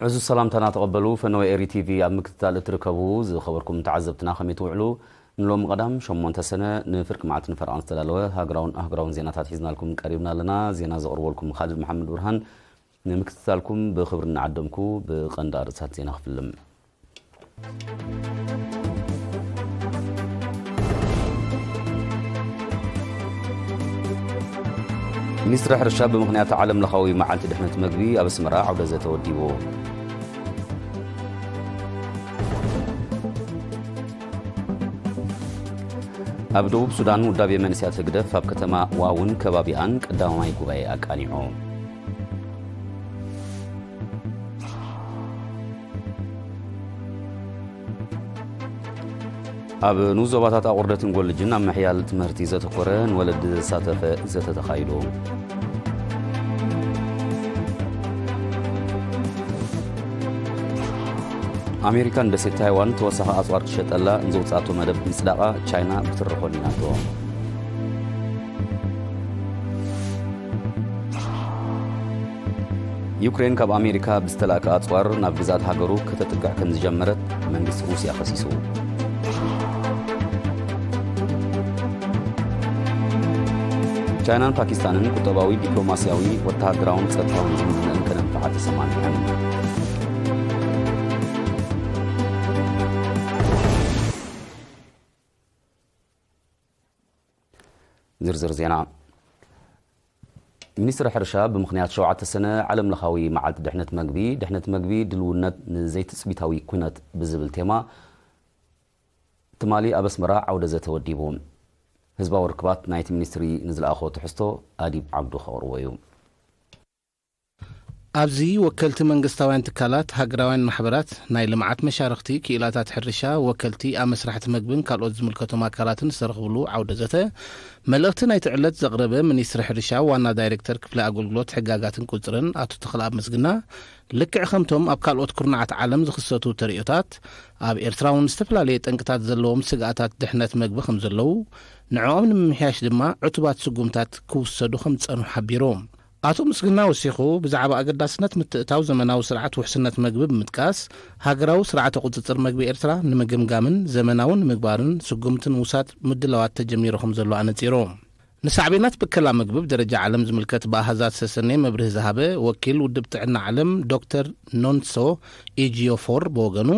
ዕዙዝ ሰላምታና ተቐበሉ። ፈነወ ኤሪ ቲቪ ኣብ ምክትታል እትርከቡ ዝኸበርኩም ተዓዘብትና ከመይ ትውዕሉ? ንሎሚ ቀዳም ሸሞንተ ሰነ ንፍርቂ መዓልቲ ንፈረቓን ዝተዳለወ ሃገራውን ኣህጉራውን ዜናታት ሒዝናልኩም ቀሪብና ኣለና። ዜና ዘቕርበልኩም ካልድ መሓመድ ብርሃን። ንምክትታልኩም ብኽብሪ እናዓደምኩ ብቐንዲ ኣርእስታት ዜና ክፍልም። ሚኒስትሪ ሕርሻ ብምኽንያት ዓለም ለኻዊ መዓልቲ ድሕነት መግቢ ኣብ ኣስመራ ዓውደ ዘተ ወዲቡ። ኣብ ደቡብ ሱዳን ውዳቤ መንእሰያት ህግደፍ ኣብ ከተማ ዋውን ከባቢኣን ቀዳማይ ጉባኤ ኣቃኒዑ። ኣብ ንኡስ ዞባታት ኣቑርደትን ጎልጅን ኣብ ምሕያል ትምህርቲ ዘተኮረ ንወለዲ ዘሳተፈ ዘተ ተኻይዱ። ኣሜሪካ ንደሴት ታይዋን ተወሳኺ ኣጽዋር ክትሸጠላ ንዘውጽኣቶ መደብ ምጽዳቓ ቻይና ብትሪ ኮኒናቶ። ዩክሬን ካብ ኣሜሪካ ብዝተላእከ ኣጽዋር ናብ ግዝኣት ሃገሩ ከተጥቅዕ ከም ዝጀመረት መንግስቲ ሩስያ ከሲሱ። ቻይናን ፓኪስታንን ቁጠባዊ፣ ዲፕሎማስያዊ፣ ወተሃደራውን ጸጥታውን ዝምድነአን ከነንፍዓ ተሰማሚዐን። ዝርዝር ዜና። ሚኒስትሪ ሕርሻ ብምኽንያት ሸውዓተ ሰነ ዓለም ለኻዊ መዓልቲ ድሕነት መግቢ፣ ድሕነት መግቢ ድልውነት ንዘይትጽቢታዊ ኩነት ብዝብል ቴማ ትማሊ ኣብ ኣስመራ ዓውደ ዘተ ወዲቡ። ህዝባዊ ርክባት ናይቲ ሚኒስትሪ ንዝለኣኾ ትሕዝቶ ኣዲብ ዓብዱ ከቕርቦ እዩ። ኣብዚ ወከልቲ መንግስታውያን ትካላት፣ ሃገራውያን ማሕበራት፣ ናይ ልምዓት መሻርኽቲ፣ ክኢላታት ሕርሻ፣ ወከልቲ ኣብ መስራሕቲ መግብን ካልኦት ዝምልከቶም ኣካላትን ዝተረኽብሉ ዓውደ ዘተ፣ መልእኽቲ ናይቲ ዕለት ዘቕረበ ሚኒስትሪ ሕርሻ ዋና ዳይሬክተር ክፍሊ ኣገልግሎት ሕጋጋትን ቁጽርን ኣቶ ተኽለኣብ ምስግና፣ ልክዕ ከምቶም ኣብ ካልኦት ኩርናዓት ዓለም ዝኽሰቱ ተርእዮታት፣ ኣብ ኤርትራ እውን ዝተፈላለየ ጠንቅታት ዘለዎም ስግኣታት ድሕነት መግቢ ከም ዘለዉ፣ ንዕኦም ንምምሕያሽ ድማ ዕቱባት ስጉምታት ክውሰዱ ከም ዝጸንሑ ሓቢሩ። ኣቶ ምስግና ወሲኹ፣ ብዛዕባ ኣገዳስነት ምትእታው ዘመናዊ ስርዓት ውሕስነት መግቢ ብምጥቃስ፣ ሃገራዊ ስርዓተ ቁጽጽር መግቢ ኤርትራ ንምግምጋምን ዘመናዊ ንምግባርን ስጉምቲ ንምውሳድ ምድላዋት ተጀሚሩ ከም ዘሎ ኣነጺሩ። ንሳዕቤናት ብከላ መግቢ ብደረጃ ዓለም ዝምልከት ብኣሃዛት ዝተሰነየ መብርሂ ዝሃበ ወኪል ውድብ ጥዕና ዓለም ዶክተር ኖንሶ ኢጂዮፎር ብወገኑ፣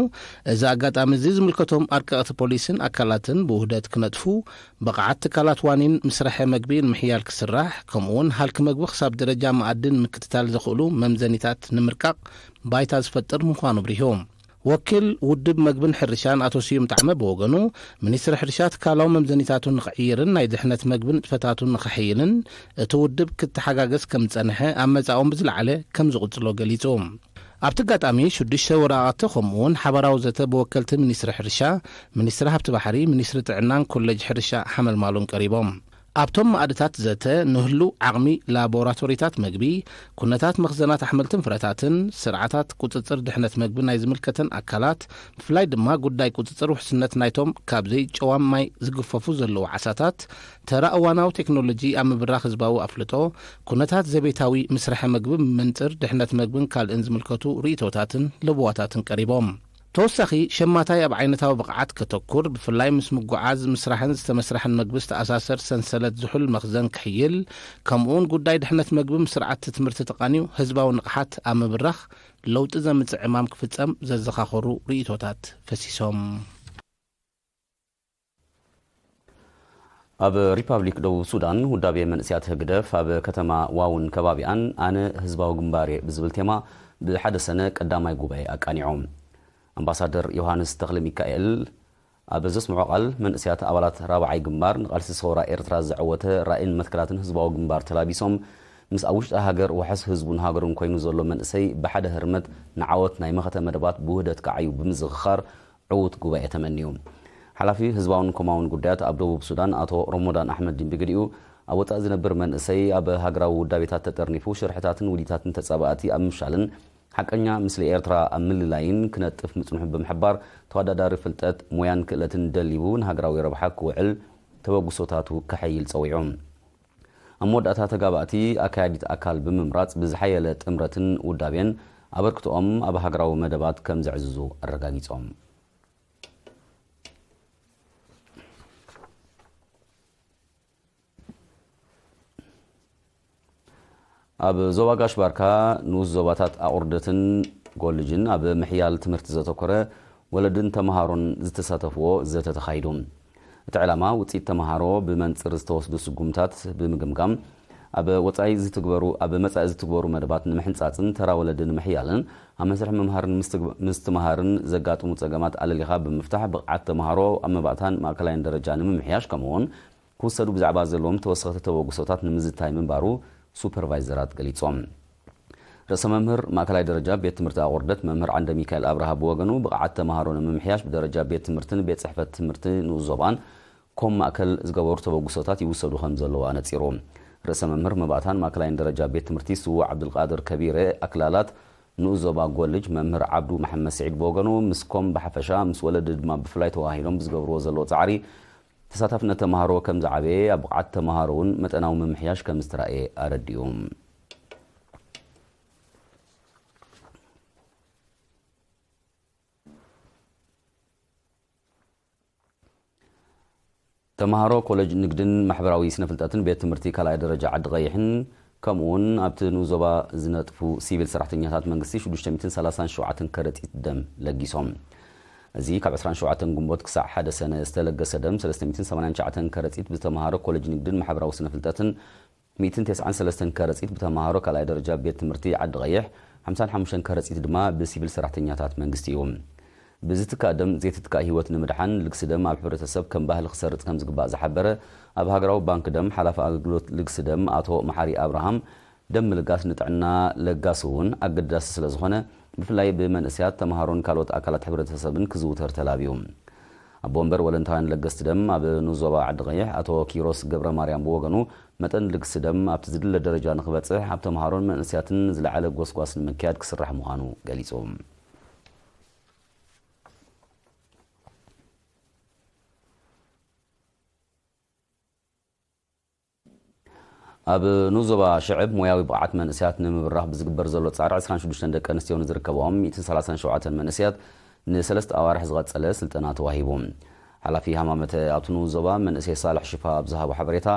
እዚ ኣጋጣሚ እዚ ዝምልከቶም ኣርቀቕቲ ፖሊስን ኣካላትን ብውህደት ክነጥፉ፣ ብቕዓት ትካላት ዋኒን ምስርሐ መግቢ ንምሕያል ክስራሕ፣ ከምኡውን ሃልኪ መግቢ ክሳብ ደረጃ መኣዲ ንምክትታል ዘኽእሉ መምዘኒታት ንምርቃቕ ባይታ ዝፈጥር ምዃኑ ኣብሪሁ። ወኪል ውድብ መግብን ሕርሻን ኣቶ ስዩም ጣዕመ ብወገኑ፣ ሚኒስትሪ ሕርሻ ትካላዊ መምዘኒታቱ ንኽዕይርን ናይ ድሕነት መግቢ ንጥፈታቱ ንኽሕይልን፣ እቲ ውድብ ክተሓጋገዝ ከም ዝጸንሐ ኣብ መጻኦም ብዝለዓለ ከም ዝቕጽሎ ገሊጹ። ኣብቲ ኣጋጣሚ ሽዱሽተ ወረቓቕቲ ከምኡውን ሓባራዊ ዘተ ብወከልቲ ሚኒስትሪ ሕርሻ፣ ሚኒስትሪ ሃብቲ ባሕሪ፣ ሚኒስትሪ ጥዕናን ኮሌጅ ሕርሻ ሓመልማሎን ቀሪቦም። ኣብቶም ማእድታት ዘተ ንህሉው ዓቕሚ ላቦራቶሪታት መግቢ፣ ኩነታት መኽዘናት ኣሕምልትን ፍረታትን፣ ስርዓታት ቁጽጽር ድሕነት መግቢ ናይ ዝምልከተን ኣካላት፣ ብፍላይ ድማ ጉዳይ ቁጽጽር ውሕስነት ናይቶም ካብ ዘይጨዋም ማይ ዝግፈፉ ዘለዉ ዓሳታት፣ ተራ እዋናዊ ቴክኖሎጂ ኣብ ምብራኽ ህዝባዊ ኣፍልጦ፣ ኩነታት ዘቤታዊ ምስርሐ መግቢ ብመንጽር ድሕነት መግብን ካልእን ዝምልከቱ ርእይቶታትን ለበዋታትን ቀሪቦም። ተወሳኺ፣ ሸማታይ ኣብ ዓይነታዊ ብቕዓት ከተኩር፣ ብፍላይ ምስ ምጉዓዝ፣ ምስራሕን ዝተመስራሕን መግቢ ዝተኣሳሰር ሰንሰለት ዝሑል መኽዘን ክሕይል፣ ከምኡውን ጉዳይ ድሕነት መግቢ ምስ ስርዓት ትምህርቲ ተቓንዩ ህዝባዊ ንቕሓት ኣብ ምብራኽ ለውጢ ዘምጽእ ዕማም ክፍጸም ዘዘኻኸሩ ርእይቶታት ፈሲሶም። ኣብ ሪፓብሊክ ደቡብ ሱዳን ውዳቤ መንእሰያት ህግደፍ ኣብ ከተማ ዋውን ከባቢኣን ኣነ ህዝባዊ ግንባር እየ ብዝብል ቴማ ብሓደ ሰነ ቀዳማይ ጉባኤ ኣቃኒዖም። ኣምባሳደር ዮሃንስ ተኽለ ሚካኤል ኣብ ዘስምዖ ቃል፣ መንእሰያት ኣባላት ራብዓይ ግንባር ንቓልሲ ሰውራ ኤርትራ ዘዐወተ ራእይን መትከላትን ህዝባዊ ግንባር ተላቢሶም፣ ምስ ኣብ ውሽጢ ሃገር ዋሕስ ህዝቡን ሃገሩን ኮይኑ ዘሎ መንእሰይ ብሓደ ህርመት ንዓወት ናይ መኸተ መደባት ብውህደት ክዓዩ ብምዝኽኻር ዕዉት ጉባኤ ተመንዩ። ሓላፊ ህዝባውን ኮማውን ጉዳያት ኣብ ደቡብ ሱዳን ኣቶ ሮሞዳን ኣሕመድ ዲን ብግዲኡ፣ ኣብ ወጻኢ ዝነብር መንእሰይ ኣብ ሃገራዊ ውዳቤታት ተጠርኒፉ ሽርሕታትን ውዲታትን ተጻባእቲ ኣብ ምፍሻልን ሓቀኛ ምስሊ ኤርትራ ኣብ ምልላይን ክነጥፍ ምጽንሑ ብምሕባር፣ ተወዳዳሪ ፍልጠት፣ ሞያን ክእለትን ደሊቡ ንሃገራዊ ረብሓ ክውዕል ተበግሶታቱ ከሐይል ጸዊዑ። ኣብ መወዳእታ ተጋባእቲ ኣካያዲት ኣካል ብምምራጽ ብዝሓየለ ጥምረትን ውዳቤን ኣበርክቶኦም ኣብ ሃገራዊ መደባት ከም ዘዕዝዙ ኣረጋጊጾም። ኣብ ዞባ ጋሽ ባርካ ንኡስ ዞባታት ኣቑርደትን ጎልጅን ኣብ ምሕያል ትምህርቲ ዘተኮረ ወለድን ተምሃሮን ዝተሳተፍዎ ዘተ ተኻይዱ። እቲ ዕላማ ውፅኢት ተምሃሮ ብመንፅር ዝተወስዱ ስጉምታት ብምግምጋም ኣብ ወፃኢ ዝትግበሩ ኣብ መፃኢ ዝትግበሩ መደባት ንምሕንፃፅን ተራ ወለዲ ንምሕያልን ኣብ መስርሕ ምምሃርን ምስትግባ- ምስትምሃርን ዘጋጥሙ ፀገማት ኣለሊኻ ብምፍታሕ ብቕዓት ተምሃሮ ኣብ መባእታን ማእከላይን ደረጃ ንምምሕያሽ ከምኡውን ክውሰዱ ብዛዕባ ዘለዎም ተወሰኽቲ ተበግሶታት ንምዝታይ ምንባሩ ሱፐርቫይዘራት ገሊጾም። ርእሰ መምህር ማእከላይ ደረጃ ቤት ትምህርቲ ኣቑርደት መምህር ዓንደ ሚካኤል ኣብርሃ ብወገኑ ብቕዓት ተምሃሮ ንምምሕያሽ ብደረጃ ቤት ትምህርትን ቤት ጽሕፈት ትምህርቲ ንኡስ ዞባን ኮም ማእከል ዝገበሩ ተበግሶታት ይውሰዱ ከም ዘለዉ ኣነጺሩ። ርእሰ መምህር መባእታን ማእከላይን ደረጃ ቤት ትምህርቲ ስዉእ ዓብዱልቃድር ከቢረ ኣክላላት ንኡስ ዞባ ጎልጅ መምህር ዓብዱ መሓመድ ስዒድ ብወገኑ ምስ ኮም ብሓፈሻ ምስ ወለዲ ድማ ብፍላይ ተዋሂዶም ብዝገብርዎ ዘለዉ ጻዕሪ ተሳታፍነት ተምሃሮ ከም ዝዓበየ ኣብ ብቕዓት ተምሃሮ እውን መጠናዊ ምምሕያሽ ከም ዝተራእየ ኣረዲኡ። ተምሃሮ ኮሌጅ ንግድን ማሕበራዊ ስነ ፍልጠትን ቤት ትምህርቲ ካልኣይ ደረጃ ዓዲ ቀይሕን ከምኡ እውን ኣብቲ ንኡስ ዞባ ዝነጥፉ ሲቪል ሰራሕተኛታት መንግስቲ ሽዱሽተ ሚእትን ሰላሳን ሸውዓተን ከረጢት ደም ለጊሶም። እዚ ካብ ዕስራን ሸውዓተን ግንቦት ክሳዕ ሓደ ሰነ ዝተለገሰ ደም ሰለስተ ሚእትን ሰማንያን ትሽዓተን ከረጢት ብተምሃሮ ኮሌጅ ንግድን ማሕበራዊ ስነ ፍልጠትን ሚእትን ተስዓን ሰለስተን ከረጺት ብተምሃሮ ካልኣይ ደረጃ ቤት ትምህርቲ ዓዲ ቀይሕ፣ ሓምሳን ሓሙሽተን ከረጺት ድማ ብሲቪል ሰራሕተኛታት መንግስቲ እዩ። ብዝትካእ ደም ዘይትትካእ ህይወት ንምድሓን ልግሲ ደም ኣብ ሕብረተሰብ ከም ባህሊ ክሰርጽ ከም ዝግባእ ዝሓበረ ኣብ ሃገራዊ ባንክ ደም ሓላፊ ኣገልግሎት ልግሲ ደም ኣቶ መሓሪ ኣብርሃም፣ ደም ምልጋስ ንጥዕና ለጋሲ እውን ኣገዳሲ ስለ ዝኾነ ብፍላይ ብመንእሰያት፣ ተምሃሮን ካልኦት ኣካላት ሕብረተሰብን ክዝውተር ተላብዩ። ኣቦ ወንበር ወለንታውያን ለገስቲ ደም ኣብ ንኡስ ዞባ ዓዲ ቀይሕ ኣቶ ኪሮስ ገብረ ማርያም ብወገኑ መጠን ልግሲ ደም ኣብቲ ዝድለ ደረጃ ንክበፅሕ ኣብ ተምሃሮን መንእሰያትን ዝለዓለ ጎስጓስ ንምክያድ ክስራሕ ምዃኑ ገሊፁ። ኣብ ንኡስ ዞባ ሽዕብ ሞያዊ ብቕዓት መንእሰያት ንምብራኽ ብዝግበር ዘሎ ጻዕሪ ዕስራን ሽዱሽተን ደቂ ኣንስትዮ ንዝርከብኦም ሚእትን ሰላሳን ሸውዓተን መንእሰያት ንሰለስተ ኣዋርሕ ዝቐጸለ ስልጠና ተዋሂቡ። ሓላፊ ሃማመተ ኣብቲ ንኡስ ዞባ መንእሰይ ሳልሕ ሽፋ ኣብ ዝሃቦ ሓበሬታ፣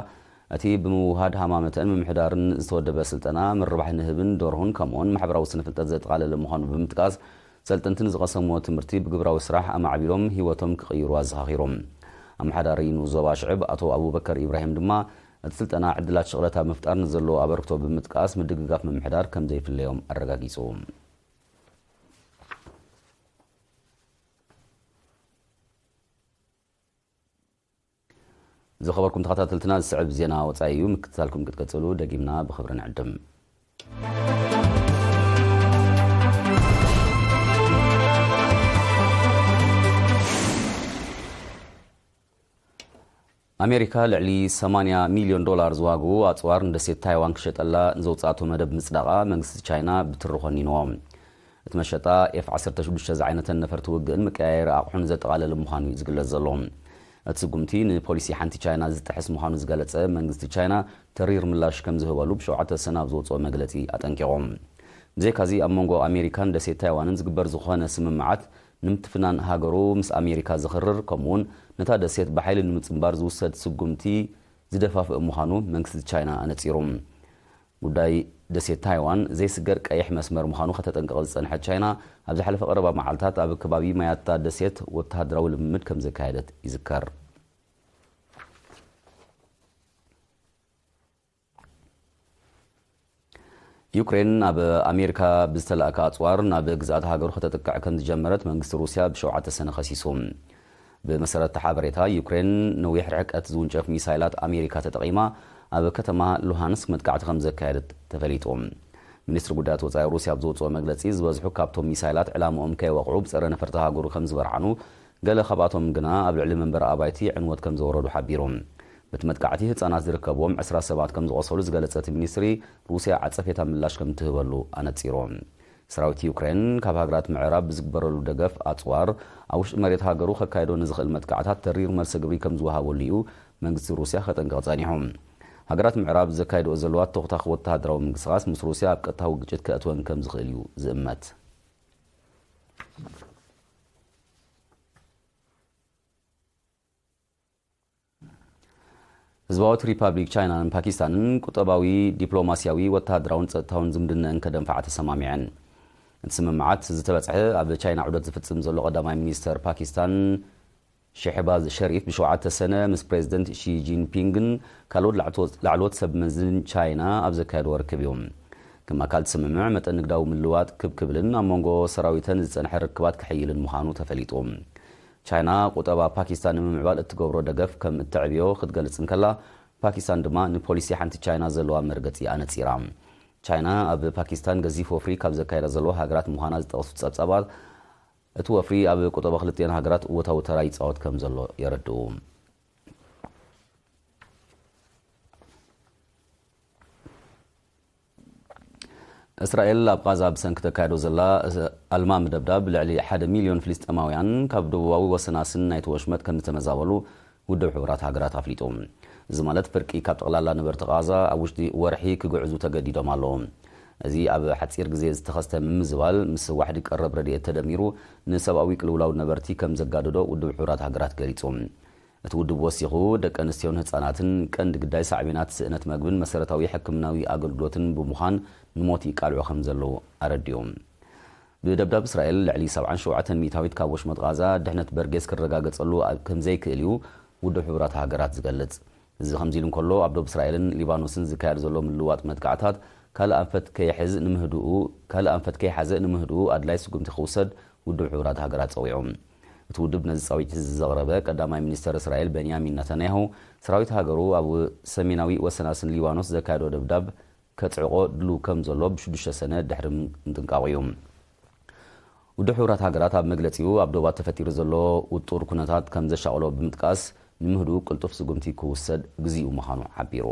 እቲ ብምውሃድ ሃማመተን ምምሕዳርን ዝተወደበ ስልጠና ምርባሕ ንህብን ደርሁን ከምኡውን ማሕበራዊ ስነ ፍልጠት ዘጠቓለለ ምዃኑ ብምጥቃስ፣ ሰልጠንቲ ንዝቐሰምዎ ትምህርቲ ብግብራዊ ስራሕ ኣማዕቢሎም ህይወቶም ክቕይሩ ኣዘኻኺሮም። ኣመሓዳሪ ንኡስ ዞባ ሽዕብ ኣቶ ኣቡበከር ኢብራሂም ድማ እቲ ስልጠና ዕድላት ሽቕለት ኣብ ምፍጣር ንዘለዎ ኣበርክቶ ብምጥቃስ ምድግጋፍ ምምሕዳር ከም ዘይፍለዮም ኣረጋጊጹ። ዝኸበርኩም ተኸታተልትና፣ ዝስዕብ ዜና ወጻኢ እዩ፣ ምክትታልኩም ክትቀጽሉ ደጊምና ብኽብሪ ንዕድም። ኣሜሪካ ልዕሊ ሰማንያ ሚልዮን ዶላር ዝዋግኡ ኣጽዋር ንደሴት ታይዋን ክሸጠላ ንዘውጻእቶ መደብ ምጽዳቓ መንግስቲ ቻይና ብትሪ ኮኒንዎ። እቲ መሸጣ ኤፍ ዓሰርተ ሽዱሽተ ዝዓይነተን ነፈርቲ ውግእን መቀያየሪ ኣቑሑን ዘጠቓለለ ምዃኑ እዩ ዝግለጽ ዘሎ። እቲ ስጉምቲ ንፖሊሲ ሓንቲ ቻይና ዝጥሕስ ምዃኑ ዝገለጸ መንግስቲ ቻይና፣ ተሪር ምላሽ ከም ዝህበሉ ብሸውዓተ ሰነ ኣብ ዝወጽኦ መግለጺ ኣጠንቂቑ። ብዘይካዚ ኣብ መንጎ ኣሜሪካን ደሴት ታይዋንን ዝግበር ዝኾነ ስምምዓት ንምትፍናን ሃገሩ ምስ ኣሜሪካ ዘኽርር ከምኡውን ነታ ደሴት ብሓይሊ ንምጽንባር ዝውሰድ ስጉምቲ ዝደፋፍእ ምዃኑ መንግስቲ ቻይና ኣነጺሩ። ጉዳይ ደሴት ታይዋን ዘይስገር ቀይሕ መስመር ምዃኑ ከተጠንቅቕ ዝጸንሐት ቻይና፣ ኣብ ዝሓለፈ ቀረባ መዓልታት ኣብ ከባቢ ማያታ ደሴት ወተሃደራዊ ልምምድ ከም ዘካየደት ይዝከር። ዩክሬን ኣብ ኣሜሪካ ብዝተላእከ ኣጽዋር ናብ ግዝኣት ሃገሩ ከተጥቅዕ ከም ዝጀመረት መንግስቲ ሩስያ ብሸውዓተ ሰነ ከሲሱ። ብመሰረት እቲ ሓበሬታ፣ ዩክሬን ነዊሕ ርሕቀት ዝውንጨፍ ሚሳይላት ኣሜሪካ ተጠቒማ ኣብ ከተማ ሉሃንስክ መጥቃዕቲ ከም ዘካየደት ተፈሊጡ። ሚኒስትሪ ጉዳያት ወጻኢ ሩስያ ኣብ ዘውጽኦ መግለጺ፣ ዝበዝሑ ካብቶም ሚሳይላት ዕላምኦም ከይወቕዑ ብጸረ ነፈርቲ ሃገሩ ከም ዝበርዓኑ፣ ገለ ካብኣቶም ግና ኣብ ልዕሊ መንበሪ ኣባይቲ ዕንወት ከም ዘውረዱ ሓቢሩ። በቲ መጥቃዕቲ ህጻናት ዝርከብዎም ዕስራ ሰባት ከም ዝቖሰሉ ዝገለጸ እቲ ሚኒስትሪ፣ ሩስያ ዓጸፌታ ምላሽ ከም ትህበሉ ኣነጺሩ። ሰራዊት ዩክሬን ካብ ሃገራት ምዕራብ ብዝግበረሉ ደገፍ ኣጽዋር ኣብ ውሽጢ መሬት ሃገሩ ከካይዶ ንዝኽእል መጥቃዕታት ተሪር መልሰ ግብሪ ከም ዝወሃበሉ እዩ መንግስቲ ሩስያ ከጠንቅቕ ጸኒሑ። ሃገራት ምዕራብ ዘካይድኦ ዘለዋ ተኹታኽ ወተሃደራዊ ምንቅስቓስ ምስ ሩስያ ኣብ ቀጥታዊ ግጭት ከእትወን ከም ዝኽእል እዩ ዝእመት። ህዝባዊት ሪፓብሊክ ቻይናን ፓኪስታንን ቁጠባዊ፣ ዲፕሎማስያዊ፣ ወተሃደራውን ጸጥታውን ዝምድነአን ከደንፍዓ ተሰማሚዐን። እቲ ስምምዓት ዝተበጽሐ ኣብ ቻይና ዑደት ዝፍጽም ዘሎ ቀዳማይ ሚኒስተር ፓኪስታን ሸህባዝ ሸሪፍ ብሸውዓተ ሰነ ምስ ፕሬዚደንት ሺ ጂንፒንግን ካልኦት ላዕቶ-፣ ላዕለዎት ሰብ መዝን ቻይና ኣብ ዘካየድዎ ርክብ እዩ። ከም ኣካል እቲ ስምምዕ መጠን ንግዳዊ ምልዋጥ ክብ ክብልን ኣብ መንጎ ሰራዊተን ዝጸንሐ ርክባት ክሕይልን ምዃኑ ተፈሊጡ። ቻይና ቁጠባ ፓኪስታን ንምምዕባል እትገብሮ ደገፍ ከም እተዕብዮ ክትገልጽ እንከላ፣ ፓኪስታን ድማ ንፖሊሲ ሓንቲ ቻይና ዘለዋ መርገጺ ኣነጺራ። ቻይና ኣብ ፓኪስታን ገዚፍ ወፍሪ ካብ ዘካየዳ ዘለዋ ሃገራት ምዃና ዝጠቕሱ ጸብጻባት፣ እቲ ወፍሪ ኣብ ቁጠባ ክልቲኣን ሃገራት እወታዊ ተራ ይጻወት ከም ዘሎ የረድኡ። እስራኤል ኣብ ቓዛ ብሰንኪ ተካይዶ ዘላ ኣልማሚ ደብዳብ ልዕሊ ሓደ ሚልዮን ፍልስጤማውያን ካብ ደቡባዊ ወሰናስን ናይቲ ወሽመጥ ከም ዝተመዛበሉ ውድብ ሕቡራት ሃገራት ኣፍሊጡ። እዚ ማለት ፍርቂ ካብ ጠቕላላ ነበርቲ ቓዛ ኣብ ውሽጢ ወርሒ ክግዕዙ ተገዲዶም ኣለዉ። እዚ ኣብ ሓጺር ግዜ ዝተኸስተ ምምዝባል ምስ ዋሕዲ ቀረብ ረድኤት ተደሚሩ ንሰብኣዊ ቅልውላው ነበርቲ ከም ዘጋደዶ ውድብ ሕቡራት ሃገራት ገሊጹ። እቲ ውድብ ወሲኹ፣ ደቂ ኣንስትዮን ህጻናትን ቀንዲ ግዳይ ሳዕቤናት ስእነት መግብን መሰረታዊ ሕክምናዊ ኣገልግሎትን ብምዃን ንሞት ይቃልዑ ከም ዘለዉ ኣረዲኡ። ብደብዳብ እስራኤል ልዕሊ ሰብዓን ሸውዓተን ሚእታዊት ካብ ወሽመጥ ቓዛ ድሕነት በርጌስ ክረጋገጸሉ ኣብ-፣ ከም ዘይክእል እዩ ውድብ ሕቡራት ሃገራት ዝገልጽ። እዚ ከምዚ ኢሉ እንከሎ፣ ኣብ ዶብ እስራኤልን ሊባኖስን ዝካየድ ዘሎ ምልዋጥ መጥቃዕታት ካልእ ኣንፈት ከይሕዝ ንምህድኡ፣ ካልእ ኣንፈት ከይሓዘ ንምህድኡ ኣድላይ ስጉምቲ ክውሰድ ውድብ ሕቡራት ሃገራት ጸዊዑ። እቲ ውድብ ነዚ ጻዊዒት እዚ ዘቕረበ ቀዳማይ ሚኒስተር እስራኤል ቤንያሚን ነታንያሁ፣ ሰራዊት ሃገሩ ኣብ ሰሜናዊ ወሰናስን ሊባኖስ ዘካየዶ ደብዳብ ከጽዕቖ ድሉው ከም ዘሎ ብሽዱሽተ ሰነ ድሕሪ ምጥንቃቑ እዩ። ውድብ ሕቡራት ሃገራት ኣብ መግለጺኡ፣ ኣብ ዶባት ተፈጢሩ ዘሎ ውጡር ኩነታት ከም ዘሻቕሎ ብምጥቃስ፣ ንምህድኡ ቅልጡፍ ስጉምቲ ክውሰድ ግዜኡ ምዃኑ ሓቢሩ።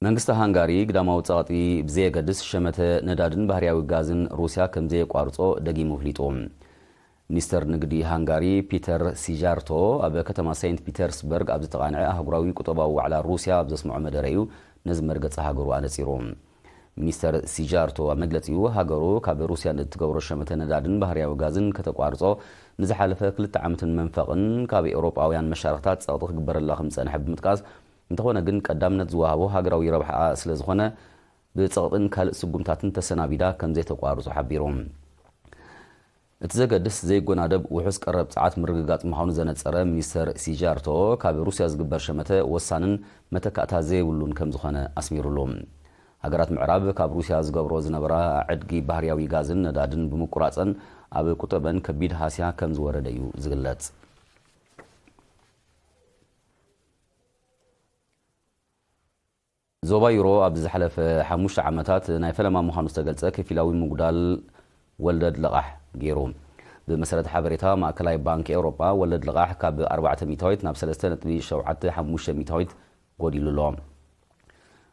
መንግስቲ ሃንጋሪ ግዳማዊ ጸቕጢ ብዘየገድስ ሸመተ ነዳድን ባህርያዊ ጋዝን ሩስያ ከም ዘየቋርጾ ደጊሙ ኣፍሊጡ። ሚኒስተር ንግዲ ሃንጋሪ ፒተር ሲጃርቶ ኣብ ከተማ ሴንት ፒተርስበርግ ኣብ ዝተቓንዐ ኣህጉራዊ ቁጠባዊ ዋዕላ ሩስያ ኣብ ዘስምዖ መደረ እዩ ነዚ መርገጺ ሃገሩ ኣነጺሩ። ሚኒስተር ሲጃርቶ ኣብ መግለጺኡ፣ ሃገሩ ካብ ሩስያ ንእትገብሮ ሸመተ ነዳድን ባህርያዊ ጋዝን ከተቋርጾ ንዝሓለፈ ክልተ ዓመትን መንፈቕን ካብ ኤውሮጳውያን መሻርኽታት ጸቕጢ ክግበረላ ከም ዝጸንሐ ብምጥቃስ፣ እንተኾነ ግን ቀዳምነት ዝወሃቦ ሃገራዊ ረብሓኣ ስለ ዝኾነ፣ ብጸቕጥን ካልእ ስጉምታትን ተሰናቢዳ ከም ዘይተቋርጾ ሓቢሩ። እቲ ዘገድስ ዘይጎናደብ ውሑስ ቀረብ ጸዓት ምርግጋጽ ምዃኑ ዘነጸረ ሚኒስተር ሲጃርቶ፣ ካብ ሩስያ ዝግበር ሸመተ ወሳንን መተካእታ ዘይብሉን ከም ዝኾነ ኣስሚሩሉ። ሃገራት ምዕራብ ካብ ሩስያ ዝገብሮ ዝነበራ ዕድጊ ባህርያዊ ጋዝን ነዳድን ብምቁራጸን ኣብ ቁጠበን ከቢድ ሃስያ ከም ዝወረደ እዩ ዝግለጽ። ዞባ ዩሮ ኣብዚ ዝሓለፈ ሓሙሽተ ዓመታት ናይ ፈለማ ምዃኑ ዝተገልጸ ከፊላዊ ምጉዳል ወለድ ለቓሕ ገይሩ። ብመሰረት ሓበሬታ ማእከላይ ባንክ ኤውሮጳ፣ ወለድ ለቓሕ ካብ ኣርባዕተ ሚእታዊት ናብ ሰለስተ ነጥቢ ሸውዓተ ሓሙሽተ ሚእታዊት ጎዲሉ ኣሎ።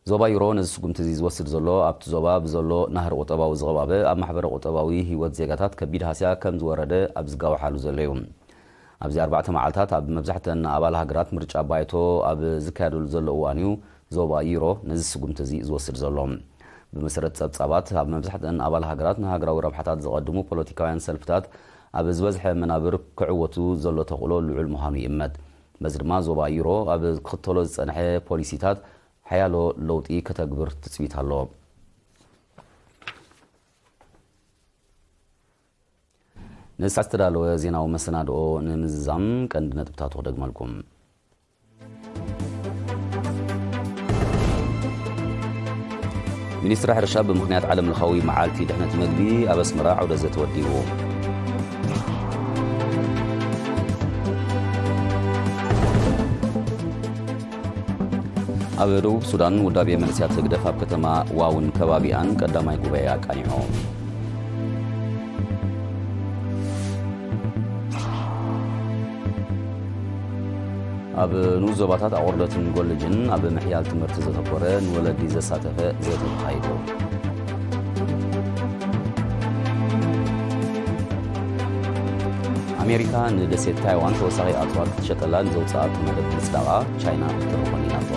ዞባ ዩሮ ነዚ ስጉምቲ እዚ ዝወስድ ዘሎ፣ ኣብቲ ዞባ ብዘሎ ናህሪ ቁጠባዊ ዝቕባበ፣ ኣብ ማሕበረ ቁጠባዊ ህይወት ዜጋታት ከቢድ ሃስያ ከም ዝወረደ ኣብ ዝጋውሓሉ ዘሎ እዩ። ኣብዚ ኣርባዕተ መዓልታት ኣብ መብዛሕትአን ኣባል ሃገራት ምርጫ ባይቶ ኣብ ዝካየደሉ ዘሎ እዋን እዩ ዞባ ዩሮ ነዚ ስጉምቲ እዚ ዝወስድ ዘሎ። ብመሰረት ጸብጻባት፣ ኣብ መብዛሕትአን ኣባል ሃገራት ንሃገራዊ ረብሓታት ዘቐድሙ ፖለቲካውያን ሰልፍታት ኣብ ዝበዝሐ መናብር ክዕወቱ ዘሎ ተኽእሎ ልዑል ምዃኑ ይእመት። በዚ ድማ ዞባ ዩሮ ኣብ ክኽተሎ ዝጸንሐ ፖሊሲታት ሓያሎ ለውጢ ከተግብር ትጽቢት ኣሎ። ነዚ ዝተዳለወ ዜናዊ መሰናድኦ ንምዝዛም ቀንዲ ነጥብታቱ ክደግመልኩም። ሚኒስትሪ ሕርሻ ብምኽንያት ዓለም ለኻዊ መዓልቲ ድሕነት መግቢ ኣብ ኣስመራ ዓውደ ዘተ ወዲቡ። ኣብ ደቡብ ሱዳን ውዳቤ መንእሰያት ህግደፍ ኣብ ከተማ ዋውን ከባቢኣን ቀዳማይ ጉባኤ ኣቃኒዑ። ኣብ ንኡስ ዞባታት ኣቑርደትን ኮሌጅን ኣብ ምሕያል ትምህርቲ ዘተኮረ ንወለዲ ዘሳተፈ ዘተ ተኻይዱ። ኣሜሪካ ንደሴት ታይዋን ተወሳኺ ኣጽዋር ክትሸጠላ ንዘውጽኣቶ መደብ ምጽዳቓ ቻይና ክትርኾን ኢላቶ።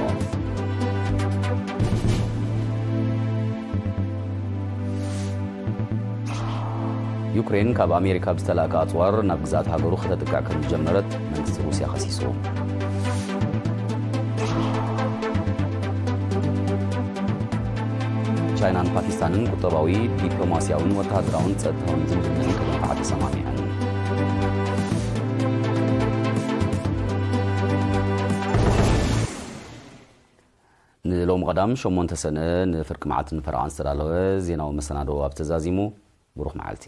ዩክሬን ካብ ኣሜሪካ ብዝተላእከ ኣጽዋር ናብ ግዛት ሃገሩ ከተጥቅዕ ከም ዝጀመረት መንግስቲ ሩስያ ከሲሱ። ቻይናን ፓኪስታንን ቁጠባዊ፣ ዲፕሎማስያውን ወተሃደራውን ጸጥታውን ዝምድናን ከተንፍሓ ተሰማሚዐን። ንሎሚ ቀዳም ሸሞንተ ሰነ ንፍርቂ መዓልትን ፈረቓን ዝተዳለወ ዜናዊ መሰናዶ ኣብ ተዛዚሙ። ብሩኽ መዓልቲ።